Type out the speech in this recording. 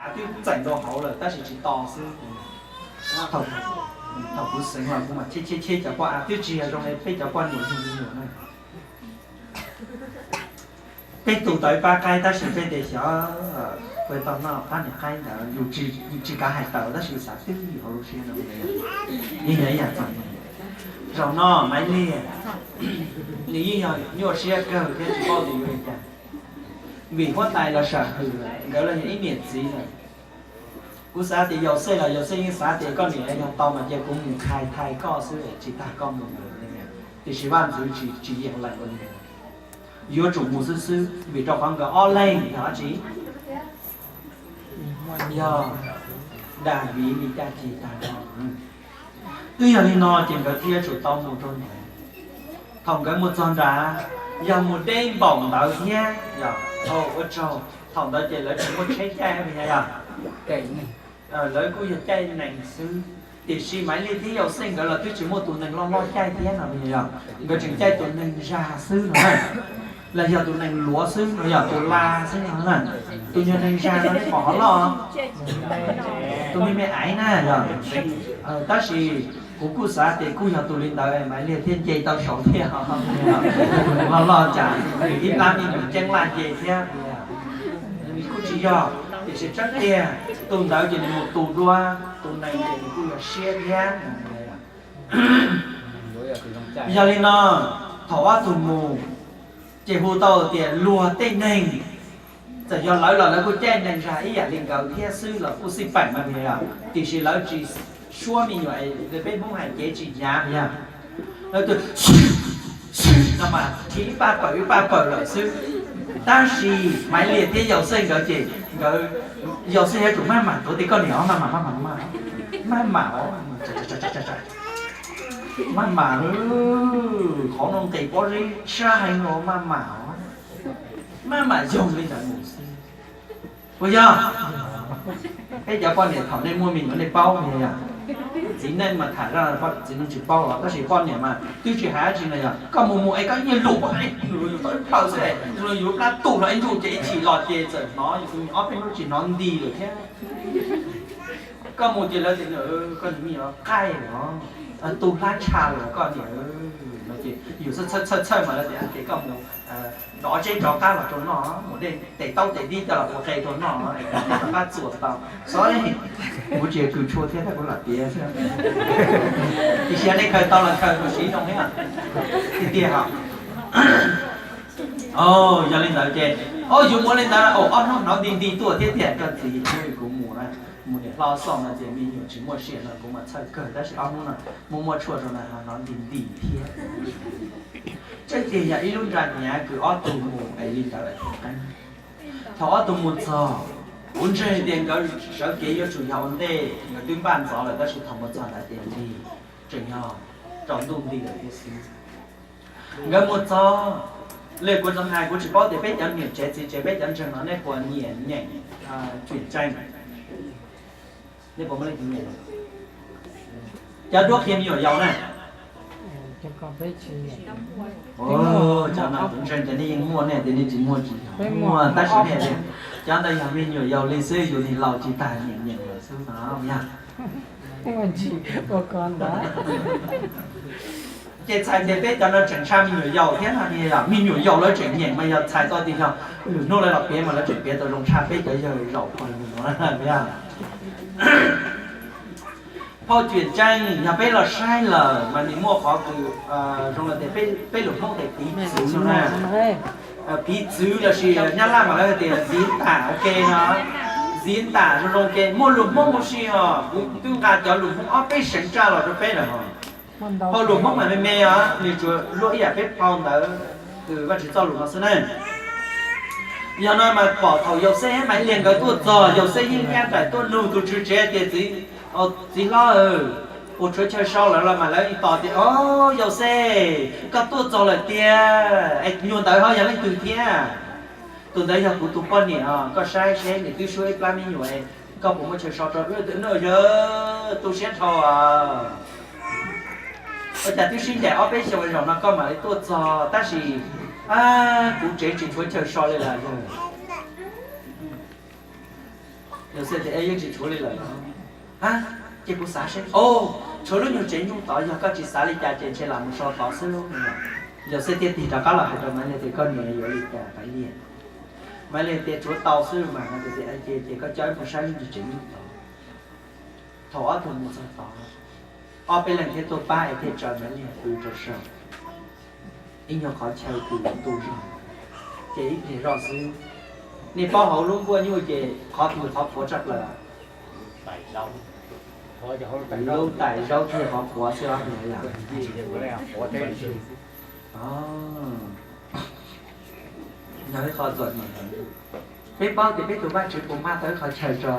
Av twb txeem rau hauv lawm tab sis tsis to xwb. Thaum kuv xeev los kuv mam cheb cheb cheb cov poj av twb tsis yog zoo li peb cov poj niam yug me nyuam na. Peb tu tau ib pab qaib tab sis peb tias xyov puas tau noj qab niag qaib ntawd, yus tsis kav hais tawm tab sis xav twb yus hauv lub siab no. Yeej yog ib yam txom nyem. Zaum no Maiv Liag nws yeej yog nyuaj siab kawg thiab tsis paub tias yuav li cas, vim huab tais los sam hwm lawm, nkawd los yog ib niam txiv lawm. Kuv xav tias Yauxej los Yauxej yeej xav tias koj niam yog tau mas cia kuv mus khai thai koj xwb tsis tas koj mus lawm, tiam sis vaj ntxwv tsis yeem lees ua li. Yuav tsum mus xwb xwb vim rau qhov nkawd ob leeg yog dab tsi? Yog Daviv li cas ceg tag nrho. Twb yog li no ces nkawd thiaj yuav tsum tau mus rau ntawd. Thaum nkawd mus txog nrad, yog mus deb npaum ntawd thiab, yog ua tsaug, thaum ntawd ces lawv tsis muaj tsheb caij puas yog? Lawv kuj yog caij nees xwb, tiam sis Maiv Liag thiab Yauxej nkawd los twb tsis muaj tus nees loj loj caij thiab no puas yog? Nkawd tseem caij tus nees zag xwb no na. Los yog tus nees luav xwb no, yog tus la xwb no na. Tus nyuag nees zag no nej pom hov loj, tus me me aiv na yog. Tab sis kuv kuj xav tias kuj yog tus li ntawd Maiv Liag thiaj nce tau saud thiab. Tus nees loj loj cas ib plab me nyuam ceeb laj nce thiab. Kuj tsis yog, tiam sis tseeb tiag tus ntawd ces nws mus tu dua, tus nees ces nws kuj yog siab thiab. Yog li no, thaum ob tug mus, ces hu tau tias luag tej neeg, txawm yog lawv los lawv kuj caij nees zag ib yam li nkawd thiab xwb los kuj xij peem no, tiam sis lawv tsis suab me nyuam, peb Hmoob hais cev tsis hnyav yog lawv tus no mas khi ib paj pawm ib paj pawm lawm xwb. Tab sis Maiv Liag thiab Yauxej nkawd ces nkawd, Yauxej yuav tsum maj mam tuav tias koj niam os, maj mam, maj mam, maj mam, maj mam os, maj mam, qhov no nqis pob zeb sab heev los maj mam os, maj mam yoog li ntawd mus xwb. Puas yog? Peb cov poj niam thaum nej muaj me nyuam nej paub yog, txiv neej mas tham zaj txiv neej tsis paub los tab sis poj niam mas twb tsis hais dab tsi no yog koj mus mus es koj nyiag lus, yus tau ib plhaw xwb, yus plab tus los ib ntus ces ib chim los ces txawm hnov yus tus me ob peb hnub tsis hnov nti lawm thiab. Koj mus ces lawv tias koj niam me nyuam qaij los tu hlab ntsha los koj niam no ces yus txhawj txhawj txhawj mas lawv tias ces koj mus dov zeb rov qab los rau noj, mus de tes taub tes dib coj los ua qe rau noj, rov qab txuas tau. Sorry, kuv tsis yog kws tshua thiab tab kuv lam piav xwb. Tiam sis nej khaws tau los khaws kuv siv zoo thiab tiag tiag os. Yog li ntawd ces, o yus mus li ntawd, o ob hnub hnov nti nti tuaj thiab tiag, koj txiv, kuv mus na, mus niam hlob xoj no ces me nyuam tsis muaj sia no kuv mas txhawj kawg tab sis ob hnub no muaj muaj tshuaj rau na hnov nti nti thiab. Tseeb tiag yog ib lub nra hnyav kws ob tug mus es li ntawd qeeb. Thaum ob tug mus txog, kuv ntseeg tias nkawd sawv kev yuav tsum yog ua ntej, nkawd twb npaj ntxov lawm tab sis thaum mus txog ntawd ces nti, tseem yog tsaus ntuj nti lawm thiab xwb. Nkawd mus txog, li kuv txeev hais kuv tsis paub tias peb cov niam tsev txiv tsev peb cov ntseeg no nej puas nyiam nyeem Cuam Tseej? Nej puas muaj leej twg nyiam? Cov duab qhia me nyuam yaus na. Cov no kuv ntseeg tias nej yeej muaj, nej tias nej tsis muaj tsis yog, muaj tab sis nej tias cov ntawd yog me nyuam yaus li xwb, yus niag laus tsis tas nyeem nyeem lawm xwb no yog. Ces txhais tias peb cov no tseem tshaj me nyuam yaus thiab no, me nyuam yaus lawv tseem nyeem mas yog txhais tau tias yog lwm hnub lawv los piav mas lawv tseem piav tau zoo tshaj peb cov yawg zaum pawg no. Phauj Cuam Tseej yog peb los saib lawm mas nws muaj qhov kws zoo li tias peb lus Hmoob tias piv txwv no na. Piv txwv lossis Nyab Laj mas lawv tias ntiv tam ua ke no, ntiv tam zoo zoo ke, muaj lus Hmoob huv si os, kuv twb nqa cov lus Hmoob ob peb seev tsaj los rau peb lawm os. Phau lus Hmoob mas me me os, nws tsuas luaj ib yam peb phau ntawv kws Vajtswv txoj lus no xwb na. Yog no mas pom thaum Yauxej thiab Maiv Liag nkawd tuaj txog, Yauxej yeej nyab nraim tuaj nug tus tswv tsev tias, txiv hlob, puas tshuav chaw so lawm los? Mas lawv tos tias, o, Yauxej, koj tuaj txog lawm tiag, es nyuag ntawd ho yog leej twg thiab? Tus ntawd yog kuv tus poj niam os, koj saib seb nws twb suab ib plab me nyuam, koj puas muaj chaw so rau wb? Yawg, tu siab dhau. Ua cas twb sib ncaim ob peb xyoos zaum no koj mam li tuaj txog, tab sis kuv tsev tsis tshuav chaw so li lawm yawg. Yauxej tias, Es yeej tsis tshuav li lawm. A, ces kuv xav seb. O, tshuav lub nyuag tsev nyuj tod, yog koj tsis xav li cas ces ntshe lam mus so tod xwb lauj. Yauxej thiaj tig rov qab los hais rau Maiv Liag tias, Koj niam, yuav li cas Maiv Liag? Maiv Liag tias, Tshuav tau xwb mas. Maiv Liag tias, Ces koj coj wb mus saib lub nyuag tsev nyuj tod. Thaum ob tug mus txog tod, ob peb leeg thiaj tuaj pab es thiaj tsaws Maiv Liag pw rau saum ib nyuag qhov chaw kws tu zog, ces ib pliag zoj xwb, nej paub hauv lub nkuaj nyuj ces qhov twg qhov qhuav tshaj plaws? Lub tais zaub thiaj qhov qhuav xwb os. Yog ib qho txom nyem, peb paub tias peb tus Vajtswv puas npaj tau ib qhov chaw tso.